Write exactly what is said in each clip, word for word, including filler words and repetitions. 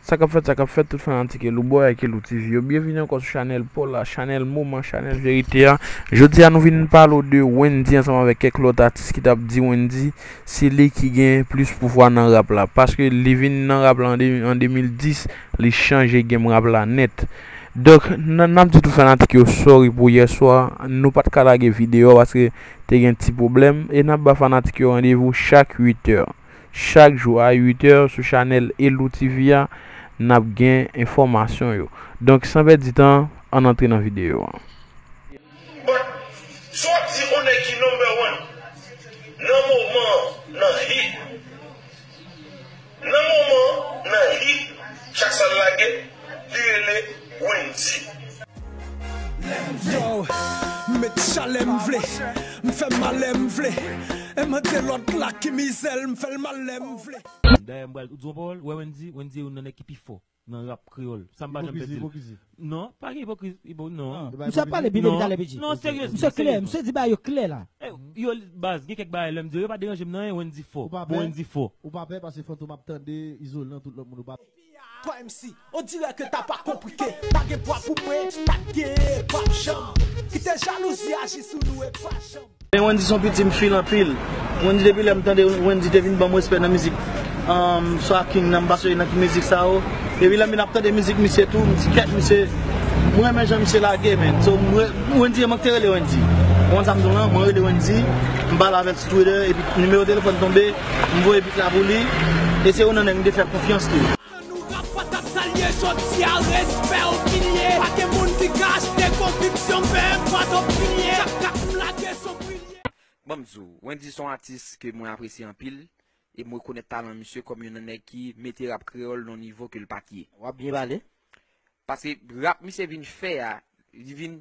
Sa k ap fèt, sa k ap fèt, tout fanatik Elou Boy ak Elou T V yo. Byenvini ankò sou chanèl pa w la, chanèl moman, chanèl verite a. Jodi a, nou vin pale w de Wendyy ansanm avèk kèk lòt atis ki t ap di Wendyy se li ki gen plis pouvwa nan rap la. Paske li vin nan rap la an de, an de mil dis, li chanje game rap la nèt. Donk, n, n ap di tout fanatik yo sorry pou yèswa, nou pa t ka lage videyo a paske te gen ti pwoblèm. E n ap ba fanatik yo randevou chak uit è. Chak jou a uit è sou chanèl Elou T V a, n ap gen enfòmasyon yo. Donk, san pèdi tan, ann antre nan videyo a. But, si w ap di yon nèg ki number one, nan moman, nan hit, nan moman, nan hit, chak sa l lage, li rele Wendyy. Yo, m met chalè m vle, m fè malè m vle. E mande lòt la ki mizè l, m fè l malè m vle. Dayè, m pral di yon pawòl, ou wè Wendyy, Wendyy se youn nan nèg ki pi fò nan rap kreyòl. Sa m pa janm pèdi l. Ipokrizi, ipokrizi. Non, pa gen ipokriz, ipo, non. Misye ap pale byen depi talè, P J. Non, seryezman, seryezman. Misye klè, misye di bagay yo klè la. Eh, yo, baz, gen kèk bagay lè m di yo, yo pa deranje m nan, Wendyy fò. Bon, Wendyy fò. Ou pa pè paske Fantom ap tande izolan, tout lòt moun ou pa. Twa M C, on dirait que t'as pas compliqué. Pa gen pwa pou mwen, pa t gen, p ap janm. Kite jalouzi aji sou nou e pa janm. Men Wendyy se yon piti m feel anpil. Wendyy depi lè m tande Wendyy te vin ban m respè nan mizik. Um, Swa King nan m pa sonje nan ki mizik sa yo. Depi lè m vin ap tande mizik misye tou, m di kèt misye, mwen renmen jan misye lage, men. So, mwen, Wendyy, mwen te rele Wendyy. Ou konn sa m di w lan, mwen rele Wendyy, m pale avè l sou Twitter, epi nimewo telefòn tonbe, m voye bit la pou li, e se youn nan nèg m te fè konfyans tou. San nou rap pa t ap salye jodi a, respè o pilye. Pa gen moun ki ka achte konviksyon m, pè m pa t o pilye. Chak rak m lage s on pilye. Ban m di w, Wendyy se yon atis ke mwen apresye anpil, e m rekonèt talan misye kòm youn nan nèg ki mete rap kreyòl nan yon nivo ke l pa t ye. W ap byen pale. Paske rap misye vin fè a, li vin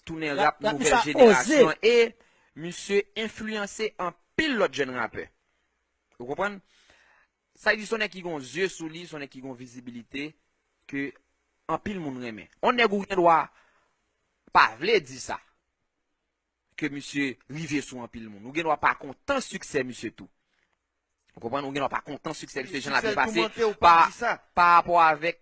tounen rap nouvèl jenerasyon an, e misye enfliyanse anpil lòt jèn rapè. Ou konprann? Sa vle di se yon nèg ki gen zye sou li, se yon nèg ki gen vizibilite ke anpil moun renmen. Yon nèg ou gen dwa pa vle di sa, ke misye rive sou anpil moun. Ou gen dwa pa kontan siksè misye tou. Ou konprann? Ou gen dwa pa kontan siksè misye, jan l ap pase pa, pa rapò avèk,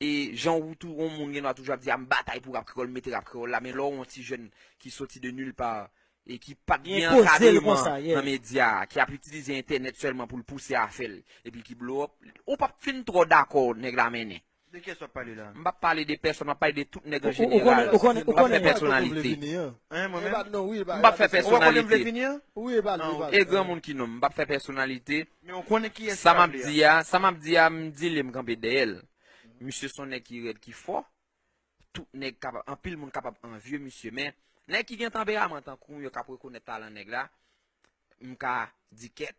e jan ou tou, yon moun gen dwa toujou ap di, "A, m batay pou rap kreyòl, m mete rap kreyòl la," men lè w yon ti jèn ki soti de nulle part, e ki pa t gen ankadreman nan medya a, ki ap itilize entènèt sèlman pou l pouse afè l, epi ki blow up, ou p ap fin twò dakò nèg la mennen. De kiyès w ap pale la? M p ap pale de pèsòn, m ap pale de tout nèg an jeneral. M p ap fè pèsonalite. M p ap fè pèsonalite. E granmoun ki nonm, m p ap fè pèsonalite. Sa m ap di a, sa m ap di a, m di li, m kanpe dèyè l. Misye se yon nèg ki rèd, ki fò. Tout nèg kapab, anpil moun kapab anvye misye, men nèg ki gen tanperaman tankou m yo k ap rekonèt talan nèg la, m ka di kèt,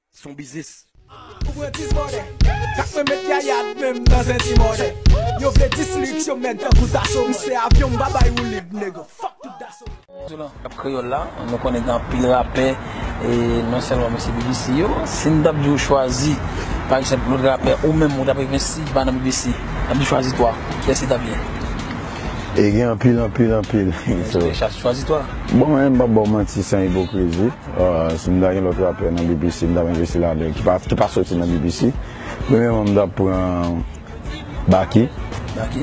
se yon biznis. Ou pran dis mòdè, k ap mwen met yayad menm nan zen ti mòdè. Yo vle distriksyon men tankou taso. M se avyon, m pa bay woulib, nèg. Fuck tout daso. Rap kreyòl la, nou konnen gen anpil rapè, e non sèlman mesye B B C yo. Si m t ap di w chwazi, pa egzanp, lòt rapè, ou menm ou t ap envesti, pa nan B B C, t ap di chwazi twa, kiyès li t ap ye? E gen anpil, anpil, anpil. Chwazi twa. Bon, mwen, m p ap ba w manti san ipokrizi. Ah, si m ta gen lòt rapè nan B B C, m t ap envesti ladan l, ki pa, ki pa soti nan B B C. Premyèman, m t ap pran Baky. Baky.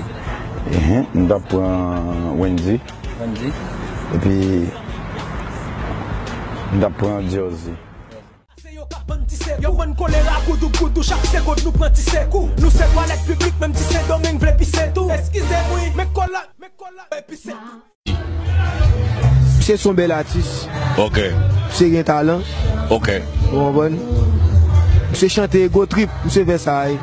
Ehe, m t ap pran Wendyy. Wendyy. Epi, m t ap pran Diorzi. Se yo k ap bann ti sekou. Yo bann kolera, goudou, goudou, chak segonn nou pran ti sekou. Nou se twalèt piblik, menm ti Sendomeng vle pise tou. Eskize m wi, men kola, men kola, epi se tou. Misye se yon bèl atis. Ok. Misye gen talan. Ok. Ou konprann? Misye chante ego trip, misye fè sa, wi.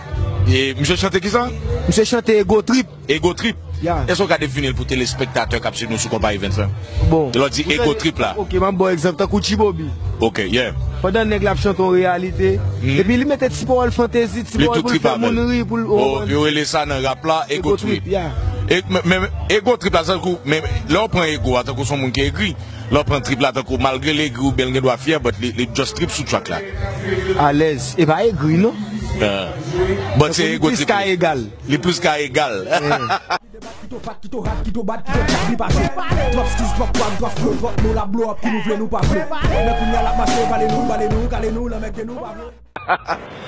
E misye chante kisa? Misye chante ego trip. Ego trip? Ya. Èske w ka defini l pou telespektatè k ap swiv nou sou Konpayi Events lan? Bon. Lè w di ego trip la. Ok, m ap ba w egzanp, tankou Chibobi. Ok, yeah. Pandan nèg la ap chante yon reyalite, epi li mete ti pawòl fantezi, ti pawòl pou l fè moun ri, pou l, ou konprann? Yo rele sa nan rap la ego trip. Ego trip, yeah. E, men, men, ego trip la, tankou, men, lè w pran ego a, tankou se yon moun ki egri, lè w pran trip la, tankou, malgre l egri oubyen l gen dwa fyè, but li, li just trip sou track la. Alèz. E pa egri, non. Ah. But se ego trip. Li plis ka egal. Li plis ka egal. Yeah. Kito fat, kito hat, kito bad, kito djab, li pa jwe. Twòp skis, twòp kwag, twòp flow, twòp mo, l ap blow up, ki nou vle, nou pa vle. Men kounye a l ap mache, vale nou, vale nou, kale nou, lanmède nou, pa vle.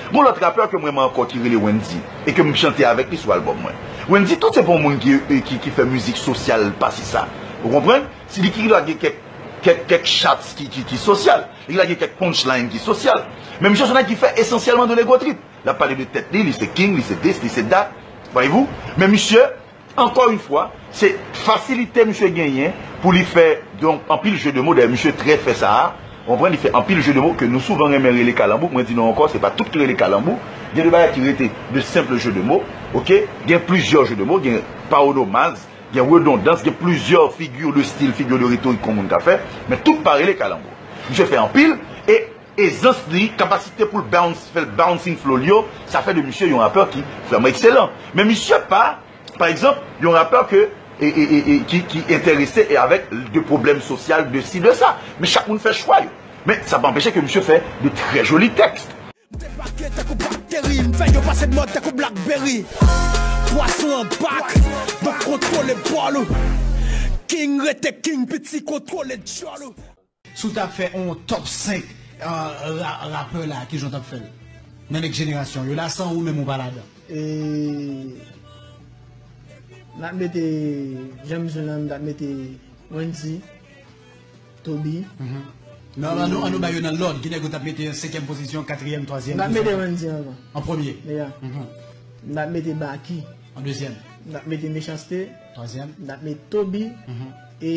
Gon lòt rapè ke m renmen ankò ki rele Wendy e ke m chante avèk li sou albòm mwen. Wendy tou se pa yon moun ki, ki, ki fè mizik sosyal pase sa. Ou konprann? Se li ki lage kèk, kèk, kèk shots ki, ki, ki sosyal. Li lage kèk punchline ki sosyal. Men misye se yon nèg ki fè esansyèlman de l'ego trip. L ap pale de tèt li, li se king, li se this, li se that. Voyez-vous? Men misye, ankò yon fwa, se fasilite misye genyen pou li fè, donk, anpil jeu de mots. Dayè, misye trè fè sa a. Ou konprann? Li fè anpil jeu de mots ke nou souvan renmen rele kalanbou. Mwen di nou ankò, se pa tout ki rele kalanbou. Gen de bagay ki rete de senp jeu de mots, oke? Gen plizyè jeu de mots, gen pawonomaz, gen redondans, gen plizyè figi de stil, figi de retorik ke yon moun ka fè, men tout pa rele kalanbou. Misye fè anpil, e ezans li, kapasite pou l bounce, fè l bouncing flow li yo, sa fè de misye yon rapè ki vrèman ekselan. Men misye pa, pa egzanp, yon rapè ke, e, e, e, e, ki, ki enterese e avèk de pwoblèm sosyal, de si, de sa. Men chak moun fè chwa yo. Men sa pa anpeche ke misye fè de trè joli tèks. M debake tankou bakteri, m fè yo pase mòd tankou Blackberry. Pwason an bak, donk kontwole bòl ou. King rete king, piti kontwole djòl ou. Si w t ap fè yon top senk, euh, ra-, rapè la, kijan w t ap fè l? Nan nèg jenerasyon yo la, san ou menm ou pa ladan. E, n ap mete, jan m di w la, n ap mete Wendy, Toby. Mhm. Non, ann nou, ann nou ba yo nan lòd. Ki nèg ou t ap mete an senkyèm pozisyon, katriyèm, twazyèm, dezyèm? N ap mete Wendy anvan. An premye? Yeah. Mhm. N ap mete Baky. An dezyèm? N ap mete Mechanste. Twazyèm? N ap mete Toby. Mhm. E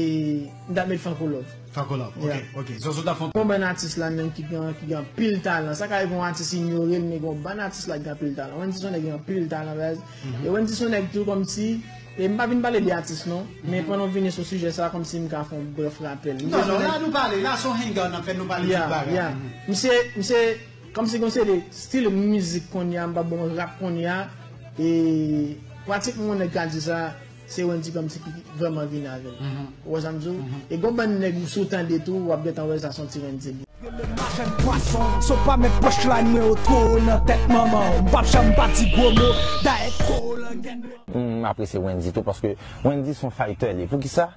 n ap mete Franco Love. Franco Love, ok, yeah, ok. Zozo t ap fè yon... Gon bann atis la menm ki gen, ki gen anpil talan. Sa ka rive yon atis inyore l, men gon bann atis la ki gen anpil talan. Wendy se yon nèg ki gen anpil talan, baz. Mhm. E Wendy se yon nèg tou kòmsi, e m pa vin pale de atis non, men pandan w vini sou sijè sa, kòmsi m ka fè yon brèf rapèl. Non, non, la nou pale, la se yon hangout n ap fè, nou pale tout bagay. Yeah, yeah. Mhm. Misye, misye, kòmsi gon seri de stil mizik kounye a, m p ap ba w rap kounye a, e pratikman yon nèg ka di sa, se Wendy kòmsi ki vrèman vini avè l. Mhm. Ou wè sa m di w? Mhm. E gon bann nèg ou si w tande tou, w ap gentan wè sa se yon ti Wendy li. Rele machann pwason, so pa met punchline mwen oto nan tèt manman w. M p ap janm pa di gwo mo, dayè ko w lan gèt mwen. M apresye Wendy tou, paske Wendy se yon fighter li. Poukisa?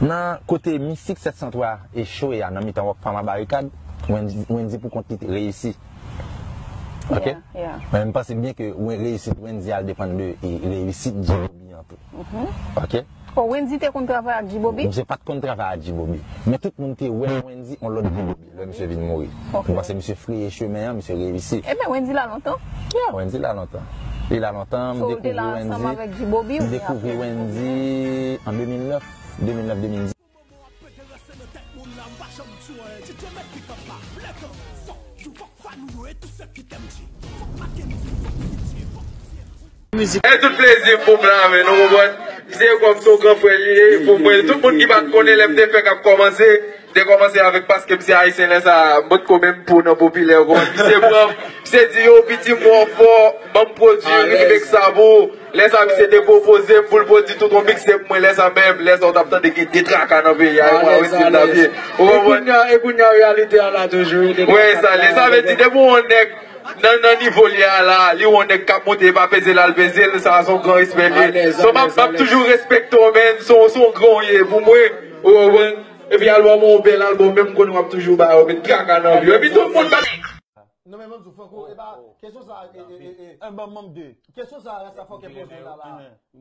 Nan kote Mistik sèt san twa echwe a, nan mitan Rockfam a Barikad, Wendy, Wendy pou kont li te reyisi. Ok? Yeah, yeah. Men m panse byen ke wen-, reyisit Wendy a depann de, e, reyisit G-Bobby an tou. Mhm. Ok? Oh, Wendy te konn travay ak G-Bobby? Misye pa t konn travay ak G-Bobby. Men tout moun te wè Wendy yon lòt G-Bobby lè misye vin mouri. Ok. M panse misye freye chemen an, misye reyisi. Ebyen, Wendy la lontan? Yeah, Wendy la lontan. Li la lontan, m dekouvri Wendy. So, ou te la ansanm avèk G-Bobby oubyen apre? M dekouvri Wendy an de mil nèf, de mil nèf, de mil dis. E tout plezi m pou m la, men nou konprann. Misye kòm se yon gran frè li ye pou mwen. Tout moun ki pa t konnen lè m te fèk ap kòmanse, te kòmanse avèk paske misye ayisyen lè sa a, m potko menm pou nan popilè, ou konprann? Misye pran, misye di, yo, piti m wè w fò, ban m pwodui ritm ek sa pou ou. Lè sa a, misye te pwopoze m pou l pwodui tout yon mixtape mwen, lè sa menm, lè sa w t ap tande gen de traka nan peyi a, e mwen Wendy m t ap ye. Ou konprann? E kounye a, e kounye a, reyalite a la toujou, wi, de traka. Wè, sa, lè sa vle di, depi w yon nèg nan, nan nivo l ye a la, li wè yon nèg k ap monte, e pa peze l al peze l, sa se yon gran respè li ye. So, m ap, m ap toujou respekte w, men, se yon, se yon gran w ye pou mwen, ou konprann? Epi albòm ou, yon bèl albòm, menm konnen w ap toujou ba yo, met traka nan vi w. Epi tout moun pa... Non, men mwen di w, Franco, e pa, kesyon sa, e, e, e, e, un bon membre de, kesyon sa, Rasta Fòkè poze la, la.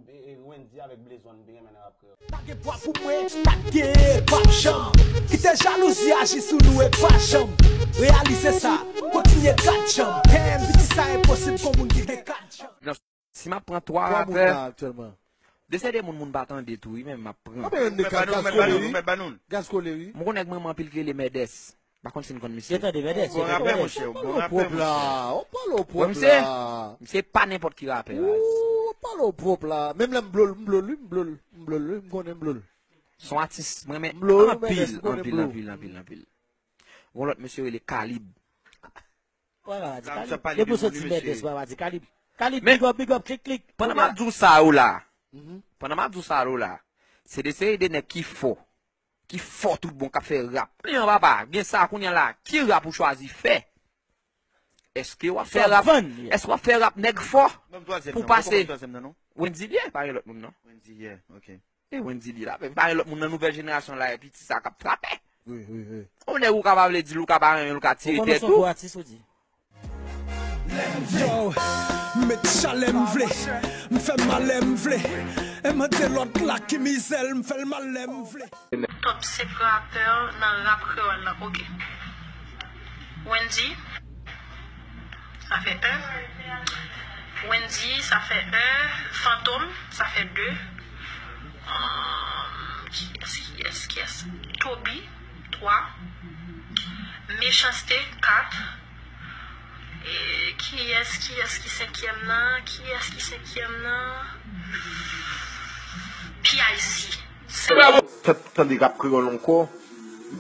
E, e, Wendy avèk Blaze One, m te renmen nan rap kreyòl. Pa gen pwa pou mwen, pa gen, p ap janm. Kite jalouzi aji sou nou e pa janm reyalize sa. Kontinye kat janm. Damn, piti sa enposib kon moun ki gen kat janm. Si m ap pran twa rapè, de se de moun moun pa tande tou, wi, men m ap pran. Mèt ba nou, mèt ba nou, mèt ba nou. Gasko Lewi. M konn nèg mwen anpil ki rele Mèdès. Pa konn si n konn misye. Yo tande Mèdès, yo tande Mèdès. Bon rapè, monchè, bon rapè, monchè. Ou pale w pwòp la, ou pale w pwòp la. Misye pa nenpòt ki rapè, baz. Ou pale w pwòp la. Menm lè m blo l, m blo l, wi, m blo l, m blo l, wi, m konnen m blo l. Se yon atis mwen renmen anpil, anpil, anpil, anpil, anpil. Gon lòt mesye rele Kalib. Wè, pa di Kalib. Depi w soti Mèdès, wè, pa di Kalib. Kalib, big up, big up, klik, klik. Pandan m ap di w sa yo la, pandan m ap di w sa yo la, se de seri de nèg ki fò, ki fò tout bon, k ap fè rap. Kounye a, papa, gen sa kounye a la, ki rap ou chwazi fè? Èske w ap fè rap, èske w ap fè rap nèg fò pou pase? Wendy l ye, pa gen lòt moun non. Wendy l ye, ok. E Wendy l ye la, men pa gen lòt moun nan nouvèl jenerasyon la, epi ti sa k ap trape. Wi, wi, wi. Yon nèg ou ka pa vle di l, ou ka pa renmen l, ou ka tire tèt ou. Ou konn yon gwo atis ou di? Yo, m met chalè m vle, m fè malè m vle. E mande lòt la ki mizè l, m fè l malè m vle. Top senk rapè nan rap kreyòl la, ok. Wendy, sa fè en. Wendy, sa fè en. Fantom, sa fè de. Ahn, kiyès, kiyès, kiyès? Toby, twa. Mechanste, kat. E kiyès, kiyès ki senkyèm nan? Kiyès ki senkyèm nan? P I C. Senk. Tan-, tande rap kreyòl ankò,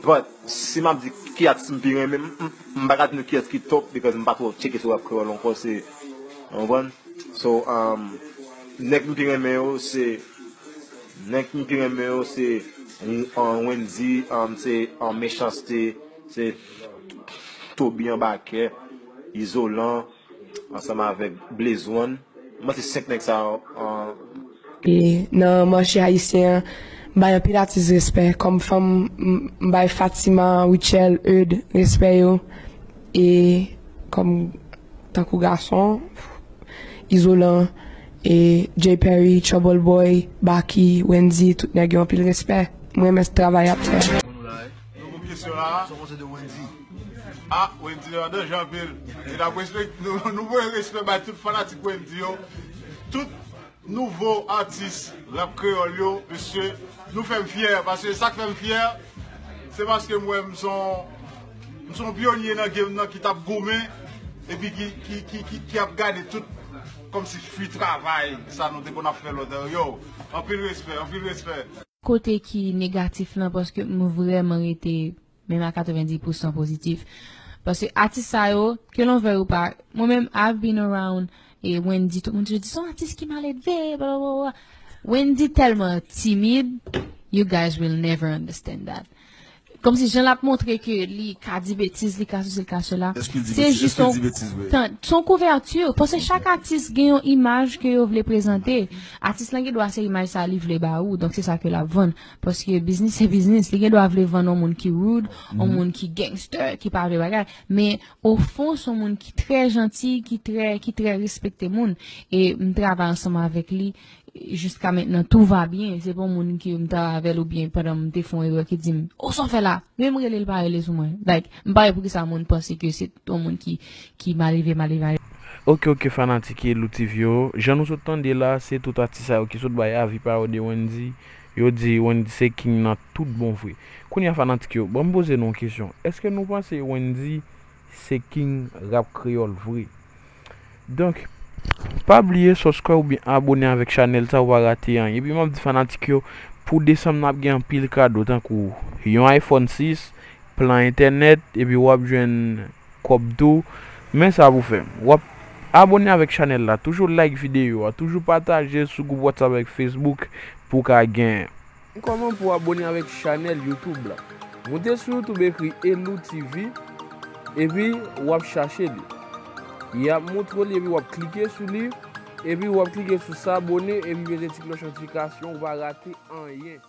but si m ap di ki atis m pi renmen, m, m, m pa ka di nou kiyès ki top, because m pa twò tcheke sou rap kreyòl ankò, se, w konprann? So, um, nèg m pi renmen yo, se, nèg m pi renmen yo, se, um, Wendy, um, se, um, Mechanste, se Toby Anbakè, Izolan, ansanm avèk Blaze One. Mwen se senk nèg sa yo, an. E nan mache ayisyen an, m bay anpil atis respè. Kòm fanm, m, m bay Fatima, Rutshelle, Eude respè yo. E kòm tankou gason, Izolan, e Jay Perry, Trouble Boy, Baky, Wendy, tout nèg yo anpil respè. M renmen travay y ap fè. Nouvo kesyon la. Sa w panse de Wendy? Ah, Wendy nan danje anpil. E n ap respek-, nou, nou voye respè bay tout fanatik Wendy yo. Tout nouvo atis rap kreyòl yo, mesye, nou fè m fyè. Paske sa k fè m fyè, se paske m wè m se yon, m se yon pyonye nan game nan ki t ap goumen, epi ki, ki, ki, ki, ki ap gade tout kòmsi fwi travay sa nou te konn ap fè lòt. Yo, anpil respè, anpil respè. Kote ki negatif lan, paske m vrèman rete menm a katrevenndis pousan pozitif. Paske atis sa yo, ke l on vle ou pa, mwen menm, I've been around, e Wendy, tout moun toujou di, se yon atis ki maledve, bla, bla, bla, bla. Wendy tèlman timid, you guys will never understand that. Kòmsi jan l ap montre ke li ka di betiz, li ka sesi, li ka sela. Èske l di se betiz? Jis èske l di betiz vre? Tan, se yon kouvèti. Paske chak atis gen yon imaj ke yo vle prezante. Atis lan gen dwa se imaj sa li vle ba ou, donk se sa ke l ap vann. Paske biznis se biznis. Li gen dwa vle vann yon moun ki rude, yon moun ki gangster, ki pa vle bagay. Men, ofon, se yon moun ki trè janti, ki trè, ki trè respekte moun. E m travay ansanm avèk li. Jiska mentnan, tout va byen. Se pa yon moun ke m travay avè l oubyen pandan m te fè yon erè ki di m, "O, sa w fè la?" Menm rele l pa rele sou mwen. Like, m pa wè poukisa moun panse ke se yon moun ki, ki malelve, malelve. Ok, ok, fanatik Elou T V yo. Jan nou sot tande la, se tout atis sa yo ki sot bay avi pa yo de Wendy. Yo di Wendy se king nan tout bon vre. Kounye a, fanatik yo, ban m poze nou yon kesyon. Èske nou panse Wendy se king rap kreyòl vre? Donk, pa bliye subscribe oubyen abone avèk chanèl sa, ou pa rate anyen. Epi m ap di fanatik yo, pou desanm nan ap gen anpil kado tankou yon iPhone sis, plan entènèt, epi w ap jwenn kòb tou. Men sa pou fè. W ap abone avèk chanèl la, toujou like videyo a, toujou pataje sou gwoup WhatsApp avèk Facebook pou w ka gen. Kòman pou w abone avèk chanèl YouTube la? Moute sou YouTube, ekri Elou T V, epi w ap chache li. Y ap montre w li, epi w ap klike sou li, epi w ap klike sou s'abonner, epi mete ti klòch notifikasyon, ou pa rate anyen.